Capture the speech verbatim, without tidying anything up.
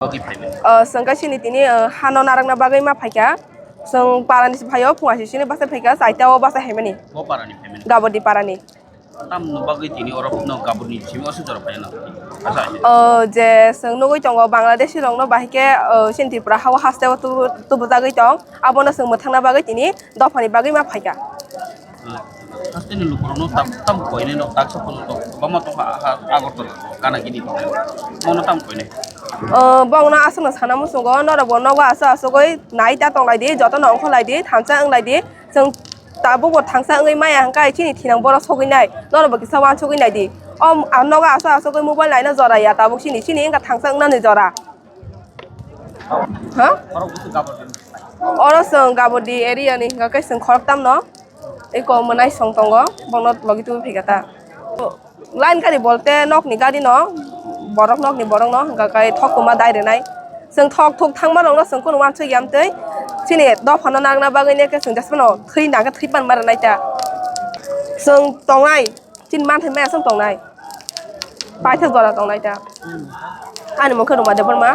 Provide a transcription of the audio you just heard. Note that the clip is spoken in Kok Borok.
Bagwi phaimani? O, chwng khe chini tini, o, hano narakna bagwi ma phaikha. Chwng parani se phaio, phung asisini basa phaikha, chaita o basa haimani. Bo parani phaimani? Gabodi parani. Tamni bagwi tini oro no gaboni simi osu jora phaina? Asa asa. O, je chwng nugwi tongo Bangladeshi rokno bahai khe, o, chini Tripura hao haste o tubu-, tubujagwi tong. Abono chwng mwthangna bagwi tini dophani bagwi ma phaikha. Hasteni lukurokno tam, tam koinai no taksa phunukgo, kwbangma tongkha, ha, Agartala, Kanagini tongkha. Mono tam koinai. O, bongno aswkno sana muchungo, norokbo nogo aswk aswkgwi nai ta tonglaidi, jotono ongkhorlaidi, thansa wnglaidi. Chwng tabukbo thansa wngwi maya hwnkhe chini thinang borok sogwinai, norokbo kisa uansugwi naidi. O, ang nogo aswk aswkgwi mobile naina jora ya tabuk chini, chini wngkha thansa wngnani jora. Ha? Oro chwng Gabodi area ni hwnkha khe chwng khoroktam no eko mwnai song tongo, bono logi tubui phikha ta. Line gari bolte nokni gari no, borok nokni borok no hwnkha khe thok kwma dai rwnai. Chwng thok thok thangma rok no chwng kunu uansuk ya mtwi. Chini dopha no nangna bagwi ne khe chwng jesphano thwi nang khe thwi pan ma rwnai ta. Chwng tongnai. Chini manthai maya song tongnai. Paithak jora tongnai ta. Ani mokhe Ruma Debbarma.